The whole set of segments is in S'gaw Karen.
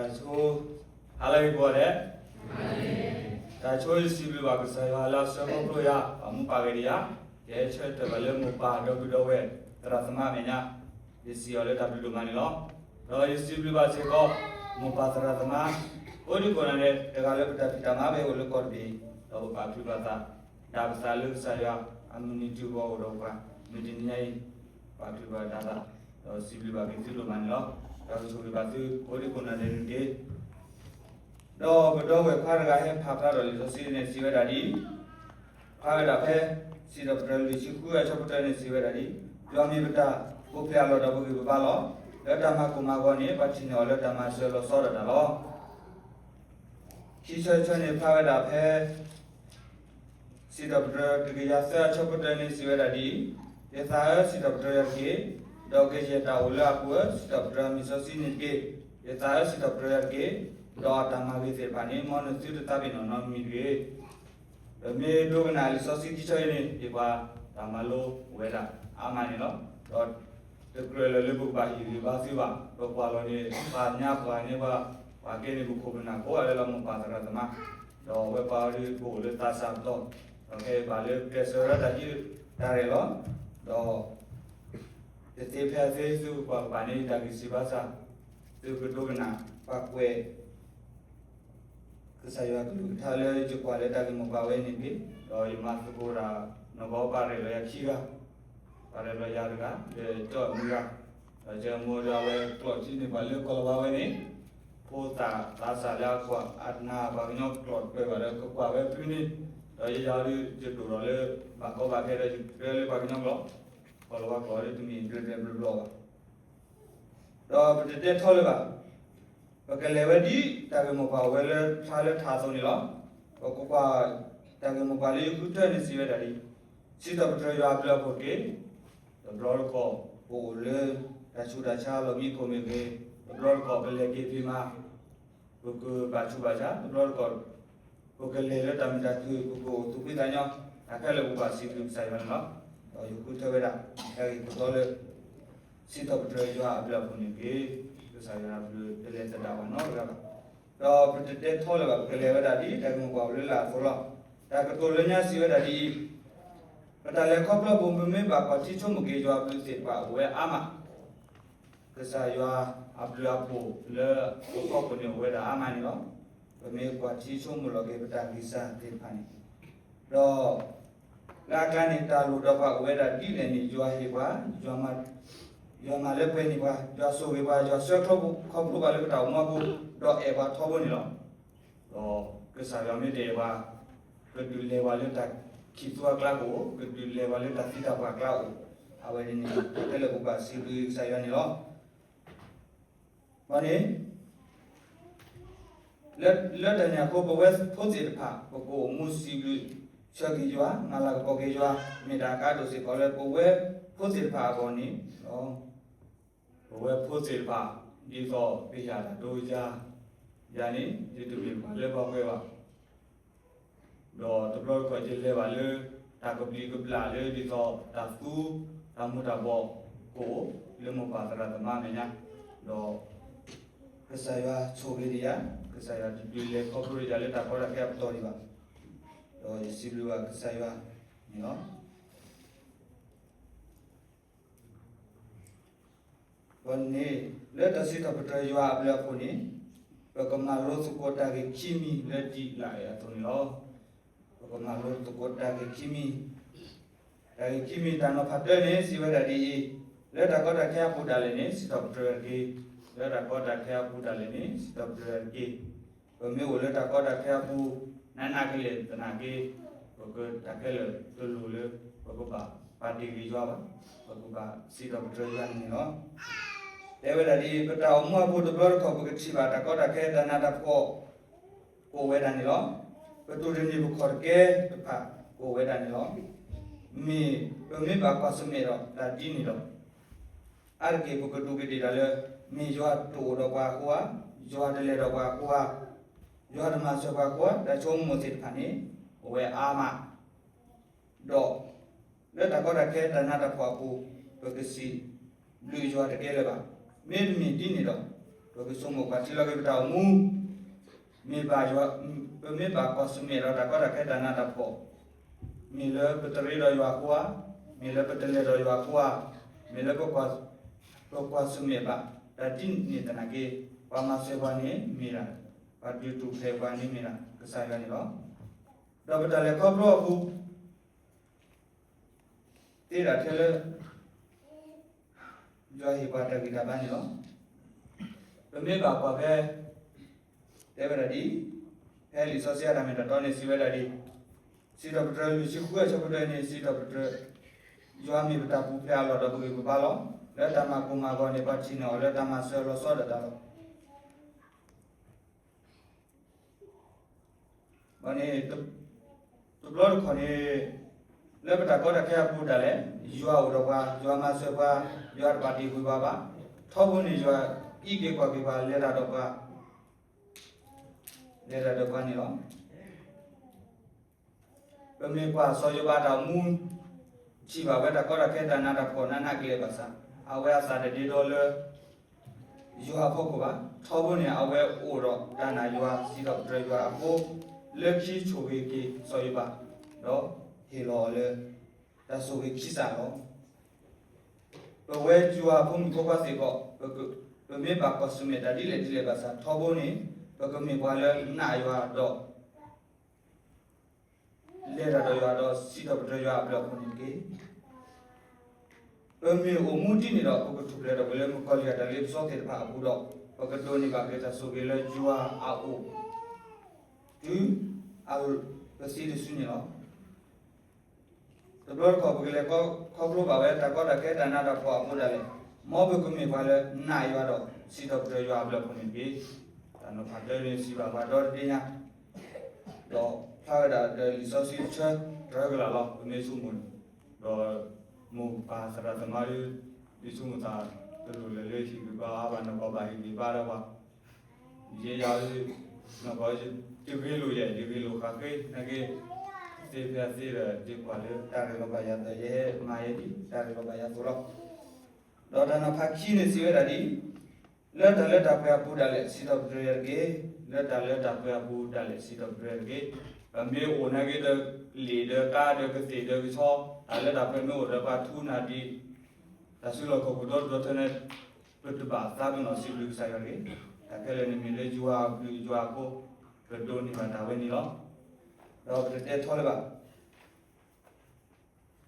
တၢ်ဆိ, ဟါလၢအဂ့ၤကိးဂၤဒဲး, တၢ်ဆိယစံးဘျုးဘၣ်ကစၢ်ယွၤလၢအဆှၢခီဖျိယၤ ပာ်မူပာ်ဂဲၤဒံးယၤ, ယဟဲဆၢထၢၣ်ဘၣ်လၢမိၢ်ပၢ်ဒီပုၢ်ဒီဝဲၢ် သရၣ်သမါအမဲာ်ညါ, ယစံးအီၤလၢတၢ်ဘျုးဒိၣ်မးန့ၣ်လီၤ. ဒီးယစံးဘျုးဘၣ်စ့ၢ်ကီး မိၢ်ပၢ်သရၣ်သမါ ကိးဒံကိးနၤဒဲး တဂၤလၢပတၢ်ဖံးတၢ်မၤဘၣ်အိၣ်လၢကီၢ်တဘ့ၣ်, ဒီးပပာ်ချုးဘၣ်သး ဒၣ်ပသးလၢကစၢ်ယွၤအမုၢ်နံၤတုၤအဂီၢ်ဒီးပှၤ မုၢ်တနံၤညါအံၤ ပာ်ချုးဘၣ်ဒၣ်သး, ဒီးစံးဘျုးဘၣ်က့ၤသုဒိၣ်မးန့ၣ်လီၤ. ဒီးကဆိၣ်ဂ့ၤဘၣ်သုကိးဒံကိးနၤဒဲးန့ၣ်တက့ၢ်. ဒီးပဒီပုၢ်ဝဲၢ်ခွါတဂၤဟဲဖးဖျါထီၣ်လံာ်စီဆှံန့ၣ်စံးဝဲဒၣ်ဒ်အံၤ, ဖးဝဲဒၣ်ဖဲ စံးထီၣ်ပတြၢၤလွံၢ်ဆံဃုအဆၢကတီၢ်န့ၣ်စံးဝဲဒၣ်ဒ်အံၤ, ယွၤမ့ၢ်ပတၢ်အိၣ်ဖျဲၣ်အလီၢ်ဒီးပဂံၢ်ပဘါလီၤ. လၢတၢ်မၤကိၢ်မၤဂီၤန့ၣ် ပှၤထံၣ်န့ၢ်အီၤလၢတၢ်မၤစၢၤလီၤဆီဒၣ်တၢ်လီၤ. ခံဆၢတဆၢန့ၣ်ဖးဝဲဒၣ်ဖဲ စံးထီၣ်ပတြၢၤတကယၤသၢအဆၢကတီၢ်န့ၣ်စံးဝဲဒၣ်ဒ်အံၤ, ယသးဧၢ စံးထီၣ်ပတြၢၤယွၤတက့ၢ်. ဒီးကယဲၢ်တၢ်အိၣ်လၢအပူၤဧၢ စံးထီၣ်ပတြၢၤအမံၤစီဆှံန့ၣ်တက့ၢ်. ယသးဧၢ စံးထီၣ်ပတြၢၤယွၤတက့ၢ်. ဒီးအတၢ်မၤဂ့ၤသ့ၣ်တဖၣ်န့ၣ် မ်နသုတသးပ့ၤနီၣ်နီတမံၤတဂ့ၤ. ပမ့ၢ်ဒိကနၣ်လံာ်စီဆှံခံဆၢအံၤန့ၣ် ယပှၤတၢ်မၤလိဝဲဒၣ်အါမးန့ၣ်လီၤ. ဒီးတကြၢးလၢၤလၢပကဘၣ်ဟ့ၣ်ဂံၢ်ဘါသုဘၣ်, ပကွၢ်လီၤန့ၣ် ပှၤညါပှၤန့ၣ်ပှၤ, ပှၤကဲန့ၣ်ပခိၣ်ပနၢ်ကိးဂၤလၢလီၤမိၢ်ပၢ်သရၣ်သမါ, ဒီးအဝဲပှၤအီၤဒ်ကအိၣ်လၢသးစၢ်ပတီၢ်, ဒီးခဲအံၤဘၣ်လၢကျဲးစၢးဝဲဒၣ်တၢ်ဟံးတၢ်ရဲၣ်လီၤ. ဒီး တသ့ဖဲအသ့သုကကွၢ်ကပၤန့ၣ် တၢ်ဂံၢ်စၢ်ဘါစၢ်, သုကဒိကနၣ် ပှၤကွဲး ကစၢ်ယွၤကလုၢ်ကထါလၢယကွၢ်လၢတၢ်ဂ့ၢ်မိၢ်ပှၢ်ဝဲန့ၣ်တက့ၢ်. ဒီးယမၤသကိးတၢ်နီၢ်ကီၢ်ပၢ်ရဲၣ်လီၤယၤခံဂၤ, ပၢ်ရဲၣ်လီၤယၤတဂၤ ဒီးကၠီၣ်မုၢ်ဂၤ, ဒီးကၠီၣ်မုၢ်ဒီးအဝဲကျိာ်ထံန့ၢ်ပှၤလၢကီၢ်လီၤဝါဝဲန့ၣ်, ဖိသၣ်သးစၢ်လၢအကွၢ်အနၢ်ပှၤကညီကျိာ်တပၢၢ်ဘၣ်ဒီးကကွၢ်ဝဲဖုန့ၣ်, ဒီးယဲယၤဒီးယဒိၣ်ထီၣ်လၢ ဘၣ်ကီဘၣ်ခဲဒီးယတဲလၢပှၤကညီကျိာ်, ကီၢ်လီၤဝါကျိာ်ဒီးတမ့ၢ်ဘျဲၣ်ဘျဲၣ်ဘျီဘျီဘၣ် ဒီးပတတဲထီလၢၤဘၣ်. ပကလဲၤဝဲဒ်တၢ်ဂ့ၢ်မိၢ်ပှၢ်အိၣ်ဝဲလၢထါလၢထးအသိးန့ၣ်လီၤ. ပကကွၢ်တၢ်ဂ့ၢ်မိၢ်ပှၢ်လၢယဃုထၢန့ၣ်စံးဝဲဒၣ်ဒ်အံၤ, စံးထီၣ်ပတြၢၤယွၤအဘျုးအဖှိၣ်တက့ၢ်. တဘျီတခီၣ် ပအိၣ်လၢတၢ်ဆူးတၢ်ဆါလီၢ်မံခိၣ်မ့ၢ်ဂ့ၤ, တဘျီတခီၣ်ပလဲၤက့ၤဖံးမၤ ပကဘၣ်ဆူးဘၣ်ဆါ, တဘျီတခီၣ် ပကလဲၤလၢတၢ်မုာ်တၢ်ခုၣ် ပကအိၣ်သူၣ်ဖှံသးညီ, တၢ်ခဲလၢာ်ပဘၣ်စံးဘျုးကစၢ်ယွၤန့ၣ်လီၤ. ဒီးယဃုထၢဝဲဒၣ် တၢ်ဂ့ၢ်ခိၣ်တီလၢ စံးထီၣ်ပတြၢၤယွၤအဘျုးအဖှိၣ်န့ၣ်တက့ၢ်. ကစၢ်ယွၤအဘျုးတလဲၤသဒၣ်ပှၤနီတဂၤဘၣ်. ဒီးပတတဲထီလၢၤဘၣ် ပကလဲၤဝဲဒၣ်ဒ်တၢ်ဂ့ၢ်မိၢ်ပှၢ်အိၣ်လၢလာ်အသိးလီၤ. တၢ်ကတိၤလၢညါစံးဝဲဒၣ်ဒ်အံၤ, ပတၢ်လဲၤခီဖျိပူၤ ပမ့ၢ်ဘၣ်ကွၢ်ထံဆိကမိၣ်က့ၤယွၤအဘျုးသ့ၣ်တဖၣ်အိၣ်ဝဲအါမး ကစၢ်ယွၤအဘျုးအဖှိၣ်လၢပဖီခိၣ်န့ၣ်အိၣ်ဝဲဒၣ်အါမးန့ၣ်လီၤ. ပမ့ၢ်ကွၢ်ထံဆိကမိၣ်လီၤက့ၤပတၢ်ဂံၢ်စၢ်သ့ၣ်တဖၣ်န့ၣ်, ဒီး လၢအကျါန့ၣ် တၢ်လိၣ်ဒီးပှၤအိၣ်ဝဲဒၣ်ဒ်လဲၣ်န့ၣ် ယွၤဟ့ၣ်ပှၤ, ယွၤမၤလၢပှဲၤန့ၢ်ပှၤ, ယွၤဆိၣ်ဂ့ၤပှၤ, ယွၤဆှၢခီဖျိပှၤလၢပတၢ်အိၣ်မူအပူၤ, ဒီးအဲၣ်ပှၤထီဘိန့ၣ်လီၤ. ဒီးကစၢ်ယွၤမ့ၢ်တအဲၣ်ပှၤ, ကဒုးလဲၤပှၤလၢတၢ်ခံးသူအကျါကအိၣ်, ကဒုးလဲၤပှၤလၢတၢ်သံတၢ်ပှၢ်အကျါအိၣ်, အဝဲန့ၣ်န့ၣ် တၢ်ခဲလၢာ်ပကဘၣ်စံးဘျုးကစၢ်ယွၤန့ၣ်လီၤ. ဘၣ်န့ၣ် လၢတၢ်န့ၣ်အဃိ ပဝဲဖိသ့ၣ်တဖၣ် ပကအိၣ်မူစံးဘျုးဆၢက့ၤယွၤ, မၤလၤကပီၤက့ၤယွၤ, မ့ၢ်တၢ်အကါဒိၣ်စ့ၢ်ကီးလၢပဝဲဖိသ့ၣ်တဖၣ်အဂီၢ်န့ၣ်လီၤ. ပဝဲဖိသ့ၣ်တဖၣ် ဒ်သိးပဟ့ၣ်တၢ်ဒိယၤ, ယၤန့ၣ် ယတမ့ၢ်ပှၤလၢပှဲၤဘၣ် ဒီးတဘျီတခီၣ်ယလဲၤဘၣ်လၢ တၢ်ကဘျံးကဘျၣ်လၢဒ်သိးတၢ်သူ တၢ်မူၤတၢ်ဘှီးကအိၣ် လၢမိၢ်ပၢ်သရၣ်သမါအမဲာ်ညါ, ဒီး ကစၢ်ယွၤဆိၣ်ဂ့ၤဒံးယၤ, ကစၢ်ယွၤတဒုးလဲၤခီဖျိယၤလၢတၢ်ကီတၢ်ခဲအပတီၢ်ဒံးဘၣ်, ဒီးယစံးဘျုးဘၣ်ကစၢ်ယွၤန့ၣ်လီၤ. အဃိန့ၣ် လၢတၢ်စံးထီၣ်ပတြၢၤယွၤအဘျုးအဖှိၣ်န့ၣ် ပကမၤလိသကိးတၢ်ဂ့ၢ်ခံမံၤလၢဒ်လာ်အံၤအသိးန့ၣ်လီၤ. ပကမၤလိသကိးတၢ်ဂ့ၢ်ခံမံၤ, တၢ်ဂ့ၢ်ခံမံၤတၢ်နီၤဖးတၢန့ၣ် စံးဝဲဒၣ်ဒ်အံၤ, လၢတၢ်ကီတၢ်ခဲအပူၤဒၣ်လဲာ်န့ၣ် စံးထီၣ်ပတြၢၤယွၤတက့ၢ်. လၢတၢ်ကီတၢ်ခဲအပူၤဒၣ်လဲာ်န့ၣ် စံးထီၣ်ပတြၢၤယွၤတက့ၢ်. ပမ့ၢ်အိၣ်လၢတၢ်ကီတၢ်ခဲအပူၤ နးနးကလဲာ်သနာ်က့ ပကတၢ်ခဲလၢာ်တလိၣ်လၢ ပကဘၣ်ပာ်တ့ၢ်ဂ့ၤယွၤဘၣ်, ပကဘၣ်စံးထီၣ်ပတြၢၤယွၤန့ၣ်လီၤ. တဲဝဲဒၣ်ဒ်အံၤ, ပတၢ်အိၣ်မူအပူၤတဘျီတခီၣ် ပကထံၣ်ဘၣ်တၢ်ကီတၢ်ခဲတၢ်နးတၢ်ဖှီၣ် ကအိၣ်ဝဲဒၣ်န့ၣ်လီၤ. ပတိၢ်တန့ၢ်ပခီၣ်တကဲတဖၣ် ကအိၣ်ဝဲဒၣ်န့ၣ်လီၤ. မ့ၢ်ပမ့ၢ်ဘၣ်ကွၢ်ဆၢၣ်မဲာ်ဒီးတၢ်ဒ်န့ၣ်ဒီး အါတက့ၢ်ပကဒူးကဒ့ၣ်တၢ်လၢ မ့ၢ်ယွၤတအိၣ်ဒီးပှၤအဃိဧါ, ယွၤတလဲၤဒီးပှၤအဃိဧါ, ယွၤတမၤစၢၤပှၤအဃိဧါ, တၢ်ဆိကမိၣ်သ့ၣ်တဖၣ်န့ၣ် အိၣ်ဝဲအါမး ဒီး လၢတၢ်ကီတၢ်ခဲတၢ်နးတၢ်ဖှီၣ်အပူၤ ပကစံးဘျုးယွၤတကဲလၢၤဘၣ်. မ့တမ့ၢ်ဒ်န့ၣ်ဒီး ပကဆိကမိၣ်ကွၢ်ထံလီၤက့ၤပတၢ်အိၣ်မူ, မ့ၢ်ဘၣ်ယွၤ, ပမ့ၢ်ဘၣ်ကွၢ်ဆၢၣ်မဲာ်ဒီးတၢ်ကီတၢ်ခဲတၢ်နးတၢ်ဖှီၣ်, မ့ၢ်လၢပတရ့ဒီးယွၤအဃိဧါ, မ့ၢ်လၢပတလဲၤဒီးယွၤအဃိဧါ, မ့ၢ်လၢပကွၢ်ဆၢၣ်မဲာ်ဘၣ်တၢ်ဒ်န့ၣ်သနာ်က့, ပှၤမၤစၢၤပှၤန့ၣ်မ့ၢ်ဒၣ်, ပှၤဒုးတူၢ်ဖျဲးပှၤန့ၣ်မ့ၢ်ဒၣ်ကစၢ်ယွၤန့ၣ်လီၤ. ဒီးပတၢ်လဲၤခီဖျိအပူၤ သ့ဒၣ်ထဲလၢ ယွၤဟ့ၣ်ပှၤတၢ်ဂံၢ်တၢ်ဘါန့ၣ်လီၤ. ပမ့ၢ်ဘၣ်ကွၢ်ဖဲ တဲဝဲဒၣ်ဒ်အံၤ, ဖဲလံာ်စီဆှံအတၢ်မ့ၢ်တၢ်တီန့ၣ်စံးဝဲဒၣ်ဒ်အံၤ, စံးထီၣ်ပတြၢၤလွံၢ်ဆံဃုအဆၢဖိတၢန့ၣ် စံးထီၣ်ပတြၢၤ, ယွၤမ့ၢ်ပတၢ်ပူၤဖျဲးအလီၢ်ဒီးပဂံၢ်ပဘါလီၤ. လၢတၢ်မၤကိၢ်မၤဂီၤန့ၣ် ပှၤထံၣ်န့ၢ်အီၤလၢတၢ်မၤစၢၤလီၤဆီဒၣ်တၢ်လီၤ. ဘၣ်န့ၣ်, တဘျီတခီၣ်န့ၣ်, လၢပတၢ်ကီတၢ်ခဲအပူၤဒၣ်လဲာ်, ယွၤအိၣ်ဒီးပှၤ, ယွၤမၤစၢၤပှၤ, ယွၤတပာ်တ့ၢ်ကွံာ်ပှၤဘၣ်, ထီဘိန့ၣ် ယွၤအံးက့ၤကွၢ်က့ၤပှၤ လဲၤတၢ်ဒီးပှၤ, လဲၤတၢ်ဒီးပှၤန့ၣ်လီၤ. ပမ့ၢ်ကွၢ်စီၤယိၤဘးအတၢ်အိၣ်မူ, ထံၣ်ဘၣ်ဝဲတၢ်ကီတၢ်ခဲတၢ်နးတၢ်ဖှီၣ်နးနးကလဲာ်ဘၣ်ဆၣ်, အဝဲအသးတဒ့ဒီလၢ ယွၤအဖီခိၣ်ဘၣ်. ထီဘိန့ၣ် အဝဲအိၣ်ဒီးတၢ်နာ်ယွၤ စံးထီၣ်ပတြၢၤယွၤအဃိ, လၢခံဆိၣ်ဂ့ၤက့ၤစီၤယိၤဘး, ဒီးဟ့ၣ်လီၤအီၤလၢ တၢ်ဆိၣ်ဂ့ၤခံစးလီၤ. ပဝဲယွၤအဖိမုၣ်ဖိခွါစ့ၢ်ကီး, ပမ့ၢ်ဘၣ်ကွၢ်ဆၢၣ်မဲာ်တၢ်ဒ်လဲၣ်ဒ်လဲၣ်ဘၣ်ဆၣ် ထီဘိန့ၣ်, ပကမ့ၢ်ပှၤလၢနာ်ယွၤဒီး လဲၤတၢ်ဒီးယွၤဒီးစံးထီၣ်ပတြၢၤယွၤအဘျုးအဖှိၣ်န့ၣ်တက့ၢ်. ပမ့ၢ်အိၣ်မူဒ်န့ၣ်ဒီး ပကထူၣ်ဖျဲးထီၣ်က့ၤလၢမုၣ်ကီၤလံၢ်အတၢ်လ့ပစီသ့ၣ်တဖၣ်အပူၤဒီး, ပကဒိးန့ၢ်ဘၣ်က့ၤတၢ်ဆိၣ်ဂ့ၤလၢယွၤအအိၣ်, တုၤ, ပသံတစုန့ၣ်လီၤ. တဘျီတခီၣ် ပကလဲၤခီဖျိဘၣ်ဝဲတၢ်ကီတၢ်ခဲတၢ်နးတၢ်ဖှီၣ်အဃိဒၣ်လဲာ်, မ်ပကမ့ၢ်ပှၤလၢနာ်ယွၤဒီး စံးထီၣ်ပတြၢၤယွၤအဘျုးအဖှိၣ်န့ၣ်တက့ၢ်. တၢ်နီၤဖးတၢန့ၣ်စံးဘၣ်ပှၤဒီတဒ့ညါ, ဒီးဖျါဝဲဒၣ်ဒီးလံာ်စီဆှံတဆၢတဂၤလီၤ. ပမ့ၢ်ဆိကမိၣ်န့ၣ်, ဒီးမိၢ်ပၢ်သရၣ်သမါဒ် ဒ်ဆိကမိၣ်သး, တလိၣ်လၢၤလၢဟံၣ်ဂံၢ်ဘါအါဘၣ် နီၢ်ကီၢ်ဘၣ်ဟံၣ်ဂံၢ်ဘါဒီးပှၤ ယဲယၤ, နီၢ်ကီၢ်, ယဂ့ၤလိာ်ယဲ ယဂ့ၤလိာ်ဃာ်ဃ့ နာ်က့, သ့ဖဲသ့ဒီး ယကွၢ်လၢတၢ်ရ့လိာ်ဘၣ်ယၤဒီး ယဟဲမၤယဲဒ်တၢ်ရ့လိာ်ဘၣ်ယၤအသိးလီၤ. ဒီးတၢ်နီၤဖးခံန့ၣ်စံးဝဲဒၣ်ဒ်အံၤ, လၢတၢ်လၢတၢ်ပှဲၤအပူၤဒၣ်လဲာ် စံးထီၣ်ပတြၢၤယၤတက့ၢ်. လၢတၢ်လၢတၢ်ပှဲၤအပူၤဒၣ်လဲာ် စံးထီၣ်ပတြၢၤယၤတက့ၢ်. ပမ့ၢ်အိၣ်နာ်က့ဒီး လ့ၣ်ဒီးကါဒီးကသ့ၣ်ဒီးကဆီ, တၢ်လၢတၢ်ပှဲၤမ့ၢ်အိၣ်ဒီးပှၤထူနၢ်ဒံး တၢ်စုလီၢ်ခီၣ်ခိၣ်ဒီတဘျီထၢန့ၣ်, ပတဘၣ်သးပ့ၤနီၣ်စံးဘျုးကစၢ်ယွၤတဂ့ၤ. တၢ်ခဲလၢာ်န့ၣ်မ့ၢ်လၢယွၤအဘျုးယွၤအဖှိၣ်, ပဒိးန့ၢ်ဘၣ်တၢ်ဝဲန့ၣ်လီၤ. ဒီးပတတဲထီလၢၤဘၣ်.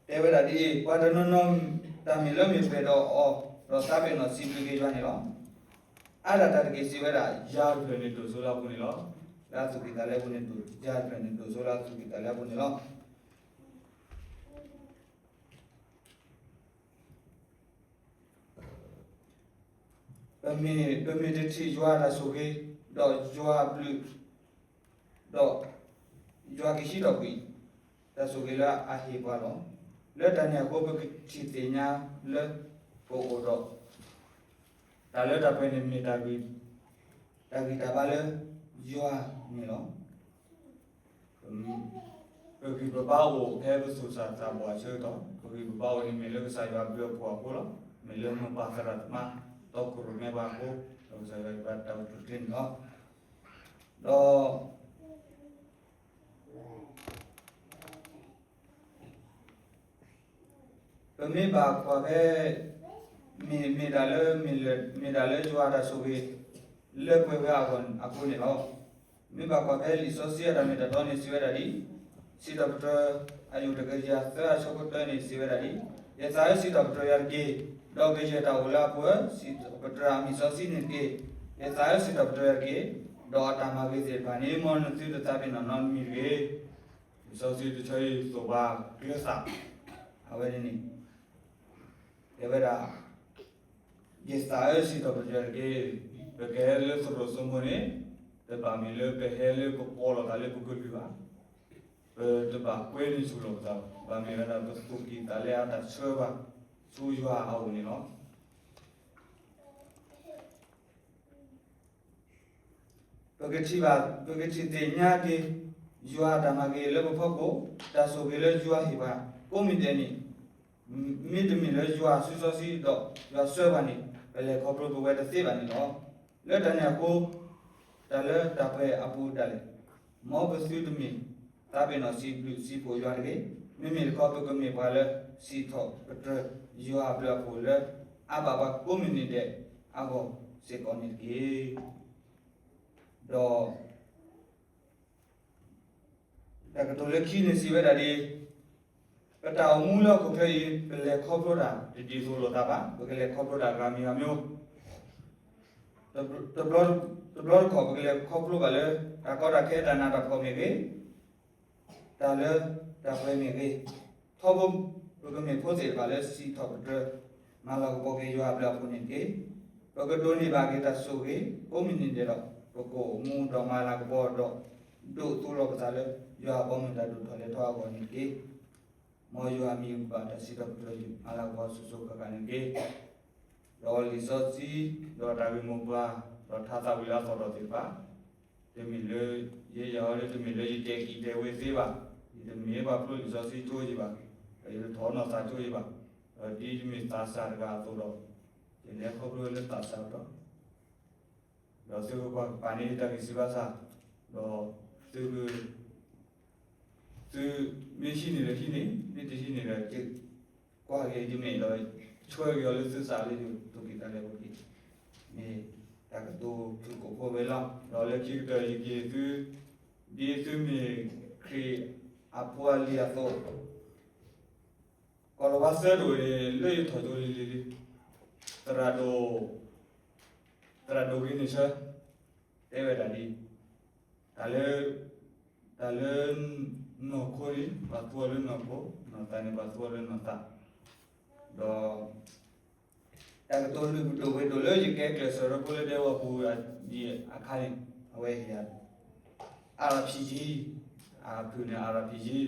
တဲဝဲဒၣ်ဒ်အံၤ, ပှၤတနီၤနီၤ တၢ်မ့ၢ်လၢမ့ၢ်ပှဲၤဒီးအီၤ, ဒီးသးပ့ၤနီၣ်စံးဘျုးက့ၤယွၤန့ၣ်လီၤ. အါဒၣ်တၢ်တက့ၢ်စံးဝဲဒၣ်, ယၤတဖျၢၣ်န့ၣ်ဒိၣ်စိလၢအပူၤန့ၣ်လီၤ. လၢအသူၣ်ကံၢ်သးလဲအပူၤန့ၣ်ဒိၣ်, ယၤတဖျၢၣ်န့ၣ်ဒိၣ်စိလၢအသူၣ်ကံၢ်သးလဲအပူၤန့ၣ်လီၤ. ပမ့ၢ်, ပမ့ၢ်တထံၣ်ယွၤတၢ်ဆိၣ်ဂ့ၤ, ဒီးယွၤအဘျုး, ဒီးယွၤကဟံးထီၣ်ကွံာ် တၢ်ဆိၣ်ဂ့ၤလၢအဟ့ၣ်ပှၤလီၤ. လၢတၢ်န့ၣ်အဃိ ပကထံၣ်သ့ၣ်ညါလၢပအိၣ်ဒီး တၢ်လၢတၢ်ပှဲၤန့ၣ်မ့ၢ်တၢ်ဂံၢ်, တၢ်ဂံၢ်တၢ်ဘါလၢယွၤန့ၣ်လီၤ. ပဂံၢ်ပဘါအိၣ်ဖဲပသူၣ်စၢ်သးဘီၣ်အဆၢကတီၢ်, ပဂံၢ်ပဘါအိၣ်န့ၣ်မ့ၢ်လၢကစၢ်ယွၤအဘျုးအဖှိၣ်အဃိလီၤ. မ့ၢ်လၢမိၢ်ပၢ်သရၣ်သမါ တီခိၣ်ရိၣ်မဲပှၤအဃိ, ဒီးကစၢ်ယွၤအဘျုးတၢ်အိၣ်ဖှိၣ်တက့ၢ်န့ၣ်လီၤ. ဒီး ပမ့ၢ်ဘၣ်ကွၢ်ဖဲ မ့ၢ်, မ့ၢ်ဒၣ်လၢ, မ့ၢ်ဒၣ်လၢယွၤအတၢ်ဆိၣ်ဂ့ၤ လၢပှဲၤဝဲအဂီၢ်အဃိန့ၣ်လီၤ. မ့ၢ်ဘၣ်ကွၢ်ဖဲလံာ်စီဆှံအတၢ်မ့ၢ်တၢ်တီန့ၣ်စံးဝဲဒၣ်ဒ်အံၤ, စံးထီၣ်ပတြၢၤ အယုၢ်တကယၤသၢအဆၢဖိတၢန့ၣ်စံးဝဲဒၣ်ဒ်အံၤ, ယသးဧၢ စံးထီၣ်ပတြၢၤယွၤတက့ၢ်. ဒီးကယဲၢ်တၢ်အိၣ်လၢအပူၤဧၢ, စံးထီၣ်ပတြၢၤအမံၤစီဆှံန့ၣ်တက့ၢ်. ယသးဧၢ စံးထီၣ်ပတြၢၤယွၤတက့ၢ်. ဒီးအတၢ်မၤဂ့ၤသ့ၣ်တဖၣ်န့ၣ် မ်နသုတသးပ့ၤနီၣ်နီတမံၤတဂ့ၤ. လံာ်စီဆှံတဆၢအံၤသိၣ်ပှၤကျၢၤသး, အဝဲန့ၣ်န့ၣ် တဲဝဲဒၣ်, ယသးဧၢ စံးထီၣ်ပတြၢၤယွၤတက့ၢ်. ပကဟဲလၢသရိာ်စိမိၤန့ၣ်, တဘၣ်မ့ၢ်လၢပဟဲလၢပကိးလီၤသးလၢပကလုၢ်ဘၣ်. ပတဘၣ်ကွဲန့ၢ်ဆူၣ်လီၤပသးဘၣ်. ဘၣ်မ့ၢ်ဝဲဒၣ်ပသူၣ်ကံၢ်သးလဲအတၢ်ဆှၢဘၣ် ဆူယွၤအအိၣ်န့ၣ်လီၤ. ပကထံၣ်ဘၣ်, ပကထံၣ်သ့ၣ်ညါက့ၤ ယွၤအတၢ်မၤဂ့ၤလၢပဖီခိၣ်, တၢ်ဆိၣ်ဂ့ၤလၢယွၤဟ့ၣ်ပှၤ ကိးမံၤဒဲးန့ၣ်, မ့တမ့ၢ်လၢယွၤအစုစီဆှံဒီးယွၤဆှၢပှၤန့ၣ် ပလဲၤခီဖျိပဝဲတသ့ဘၣ်န့ၣ်လီၤ. လၢတၢ်န့ၣ်အဃိ, တၢ်လၢတၢ်ပှဲၤအပူၤဒၣ်လဲာ်, မ်ပသုတမ့ၢ်သးပ့ၤနီၣ်စံးဘျုးစံးဖှိၣ်ယွၤတဂ့ၤ. မ့မ့ၢ်တခီ ပကမ့ၢ်ပှၤလၢစံးထီၣ်ပတြၢၤယွၤအဘျုးအဖှိၣ်လၢအဘၣ်ပှၤကိးမုၢ်နံၤဒဲးအဂီၢ်စ့ၢ်ကီးန့ၣ်တက့ၢ်. ဒီး တၢ်ကတိၤလၢခံန့ၣ်စံးဝဲဒၣ်ဒ်, ပတၢ်အိၣ်မူလၢဟီၣ်ခိၣ်ချၢအံၤ ပလဲၤခီဖျိတၢ်တဒ်သိးလိာ်သးဘၣ်. ပကလဲၤခီဖျိတၢ်ဂ့ၤမံၤဂ့ၤမံၤ, တဘျီတခီၣ် ပကလဲၤခီဖျိဘၣ်လၢ တၢ်ကီတၢ်ခဲ တၢ်နးတၢ်ဖှီၣ်မ့ၢ်ဂ့ၤ, တၢ်လၢတၢ်ပှဲၤမ့ၢ်ဂ့ၤ, ထီဘိ ပကမ့ၢ်ဖိသ့ၣ်တဖၣ်လၢစံးထီၣ်ပတြၢၤ မၤလၤကပီၤက့ၤယွၤအဘျုးအဖှိၣ်န့ၣ်တက့ၢ်. ပကဒိးန့ၢ်ဘၣ်က့ၤတၢ်ဆိၣ်ဂ့ၤကိးမုၢ်နံၤဒဲးဒီး ပကအိၣ်မူဒီးမၤလၤကပီၤဒီး ဒိးသိးလိာ်ပသးလၢ ယွၤအဘီအမုၢ်တၢ်ဒိၣ်ထီၣ်လဲၤထီၣ်အဂီၢ်န့ၣ်တက့ၢ်. မ်ယွၤအမံၤကဘၣ်တၢ်စံးထီၣ်ပတြၢၤ မၤလၤကပီၤစိၤစိၤဃၣ်ဃၣ်န့ၣ်တက့ၢ်. ဒီးလံာ်စီဆှံ ဒီးတၢ်ဂ့ၢ်မိၢ်ပှၢ် ဒီးထါသးဝံၣ်လၢအသီၣ်ဒီးသ့ၣ်တဖၣ် တမ့ၢ်လၢ ယဲယၤအီၤလၢတမ့ၢ်လၢယတဲကံၣ်တဲဝဲသ့ဘၣ်, ယတမ့ၢ်ပှၤဖျိလံာ်စီဆှံကၠိယံၤဘၣ်, ဒီးယတထီၣ်နီၢ်သးကၠိယံၤဘၣ်, ဒီးဒ်ယမ့ၢ်သးစၢ်တဂၤအသိးဒီး ယလဲၤခီဖျိလၢသးစၢ်အပတီၢ်, ဒီးသုကကွၢ်ကပၤန့ၢ်တၢ်ဂံၢ်စၢ်ဘါစၢ်, ဒီးသုက သုမ့ၢ်ဟံးန့ၢ်ဒီးဟံးန့ၢ်, မ့ၢ်တဟံးန့ၢ်ဒီး ကွၢ်က့ၤယမဲာ်ဒီး ဆှၢက့ၤအီၤလၢသုသးလၢယသူၣ်ကံၢ်သးလဲပူၤတက့ၢ်. မ့ၢ်တၢ်ကတိၤဖုၣ်ကိာ်ဖိဝဲလီၤ. ဒီးလၢခံကတၢၢ်ယက့ၤသု ဒ်သုမ့ၢ်ခရံာ်အဖိအလံၤအသိး ကီၢ်လၤဝါသၢဒိၣ်န့ၣ် လၢယထီၣ်ကၠိလံၤလံၤလံၤ, သရၣ်ဒိၣ်, သရၣ်ဒိၣ်ဂ့ၤန့ၣ်ဆၢ, တဲဝဲဒၣ်ဒ်, တၢ်လၢ, တၢ်လၢ, နီၢ်ခိန့ၣ် ပှၤသူအီၤလၢနီၢ်ခိ, နီၢ်သးန့ၣ် ပှၤသူအီၤလၢနီၢ်သး, ဒီး တၢ်ကတိၤလုၢ်ဒိၣ်ပှ့ၤဒိၣ်လၢယကဲကျဲးစၢးဒီဖိလၢဒဲဝီၤပူၤအခါန့ၣ်, အဝဲဟ့ၣ်ယၤ အါရၣ်ဖံးယံၤ, အဖုၣ်န့ၣ် အါရၣ်ဖံးယံၤ,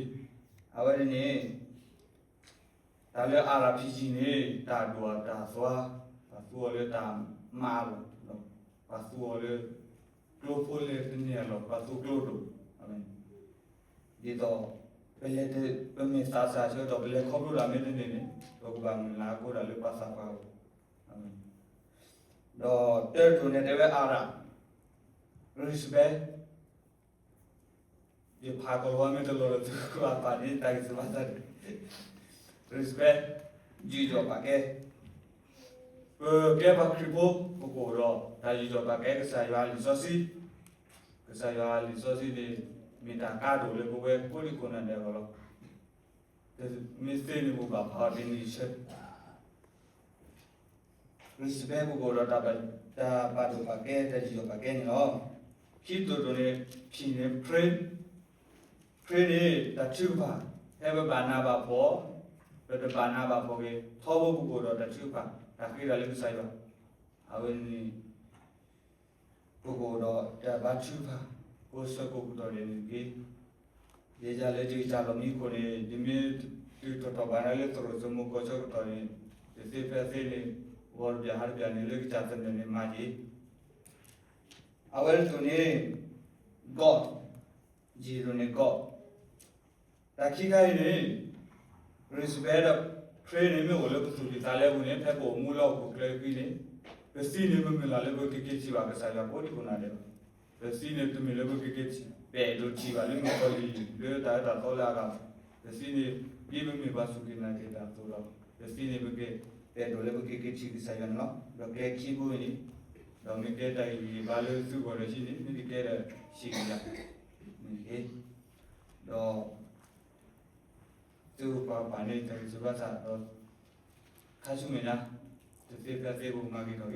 အဝဲန့ၣ်န့ၣ် တၢ်လၢ အါရၣ်ဖံးယံၤ န့ၣ် တၢ်ဒိၣ်အတၢ်သွါ, ပှၤသူအီၤလၢတၢ်မၤအလီၢ်, ပှၤသူအီၤလၢ ကျိဖိလဲၢ်တန့ၢ်အလီၢ်, ပှၤသူကျိဒိၣ်, ဒ်သိး ပလဲၤ, ပမ့ၢ်သးစၢ်ဆၢကတီၢ် ပလဲၤခီဖျိတၢ်မ့ၢ်တန့ၢ်န့ၣ် ပကဘၣ်မုၢ်လၢ်အဃိဒၣ်လၢပှၤသးပှၢ်အဂီၢ်, ဒီးတၢ်တတိၢ်န့ၣ်တဲဝဲအါရၣ်, respect, ယဖးကီၢ်လၤဝါမ့ၢ်တလီၤဒီးသုကကွၢ်ပာ်န့ၢ်တၢ်ဂံၢ်စၢ်ဘါစၢ်န့ၣ်, respect, ယူးယီၣ်ပာ်ကဲ, ပကဲပှၤခရံာ်ဖိ ပကအိၣ်ဒီးတၢ်ယူးယီၣ်ပာ်ကဲကစၢ်ယွၤအလံာ်စီဆှံ, ကစၢ်ယွၤအလံာ်စီဆှံန့ၣ် မ့ၢ်တၢ်ကါဒိၣ်လၢပဝဲကိးဒံကိးနၤဒဲးအဂီၢ်လီၤ. မ့ၢ်သ့န့ၣ် ပဘၣ်ဖးအီၤတနံၤဆၢ respect ပကအိၣ်ဒီး တၢ်ပာ်ဒိၣ်ပာ်ကဲ တၢ်ယူးယီၣ်ပာ်ကဲန့ၣ်လီၤ. ခံတိၢ်တိၢ်န့ၣ် P န့ၣ် pray, pray န့ၣ် တၢ်ထုကဖၣ်, ဖဲပဘၣ်နးဘၣ်ဖှီၣ်, ပတဘၣ်နးဘၣ်ဖှီၣ်က့ၤ ထီဘိပကအိၣ်ဒီးတၢ်ထုကဖၣ်, တၢ်ဃ့တၢ်လၢကစၢ်ယွၤ, အဝဲန့ၣ် ပကအိၣ်ဒီးတၢ်ဘါထုကဖၣ် ကိးဆၢကိးကတီၢ်ဒဲးန့ၣ်တက့ၢ်. ယဲယၤလၢယကစၢ်လီၢ်မံခိၣ်န့ၣ် ယမ့ၢ်တုၤထီၣ်ထီၣ်ဘၣ်နၤလၢသရိာ်စိမိၤကီၢ်ဆၢကတီၢ်န့ၣ် တသ့ဖဲသ့န့ၣ် ဂီၤတဘျီဟါတဘျီန့ၣ် လၢကစၢ်သနၢၣ်န့ၣ်မၤက့ၤ အဝဲတတိၢ်န့ၣ် God, ယံၤတိၢ်န့ၣ် God, တၢ်ခံခါအံၤန့ၣ် respect ဒီး pray န့ၣ် မ့ၢ်အိၣ်လၢပသူၣ်ကံၢ်သးလဲပူၤန့ၣ် ဖဲပအိၣ်မူလၢဟီၣ်ခိၣ်ချၢအံၤန့ၣ် ပသံန့ၣ် ပမုၢ်လၢ်လၢပကက့ၤထံၣ်ဘၣ်ကစၢ်ယွၤကိးဒံကိးနၤဒဲးလီၤ. ပသံန့ၣ် တမ့ၢ်လၢပကက့ၤထံၣ် ပအဲၣ်ဒိးထံၣ်ဘၣ်လၢမုၣ်ကီၤလံၤလံၤ လၢတၢ်အၢတၢ်သီလၢအဂၤဘၣ်. ပသံန့ၣ် ဒ်ပမ့ၢ်ပှၤစူၢ်က့ၤနာ်က့ၤတၢ်အသိးဒီး ပသံန့ၣ် ပက ပအဲၣ်ဒိးလၢပကက့ၤထံၣ်ကစၢ်ယွၤန့ၣ်လီၤ. ဒီးကျဲခံဘိအံၤန့ၣ် ဒီးမ့ၢ်ကဲတၢ်ဂံၢ်ဂံၢ်ဘါလၢသုဂီၢ်ဒီးဟံးန့ၣ် မ့ၢ်တကဲဒီးဟံးကယၤန့ၣ်တက့ၢ်. ဒီး သုကကွၢ်ပာ်န့ၢ်တၢ်ဂံၢ်စၢ်ဘါစၢ်ဒီး ခါဆူမဲာ်ညါ တသ့ဖဲသ့ပကမၤဂ့ၤထီၣ်က့ၤ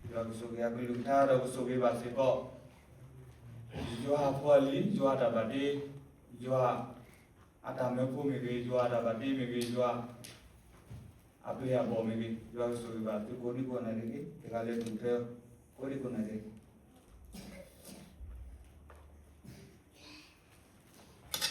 ယွၤကဆိၣ်ဂ့ၤအကလုၢ်ကထါဒီးကဆိၣ်ဂ့ၤဘၣ်စ့ၢ်ကီး ယွၤအဖိအလံၤ, ယွၤအတၢ်ဘၣ်တ့, ယွၤအတၢ်မၢဖိမ့ၢ်ဂ့ၤ, ယွၤအတၢ်ဘၣ်တ့မ့ၢ်ဂ့ၤ, ယွၤအပျဲၢ်အဘီၣ်မ့ၢ်ဂ့ၤ, ယွၤကဆိၣ်ဂ့ၤဘၣ်သုကိးဒံကိးနၤဒဲးတက့ၢ်. တဂၤလၢမုၢ်ထၢ ကိးဒံကိးနၤဒဲးတက့ၢ်.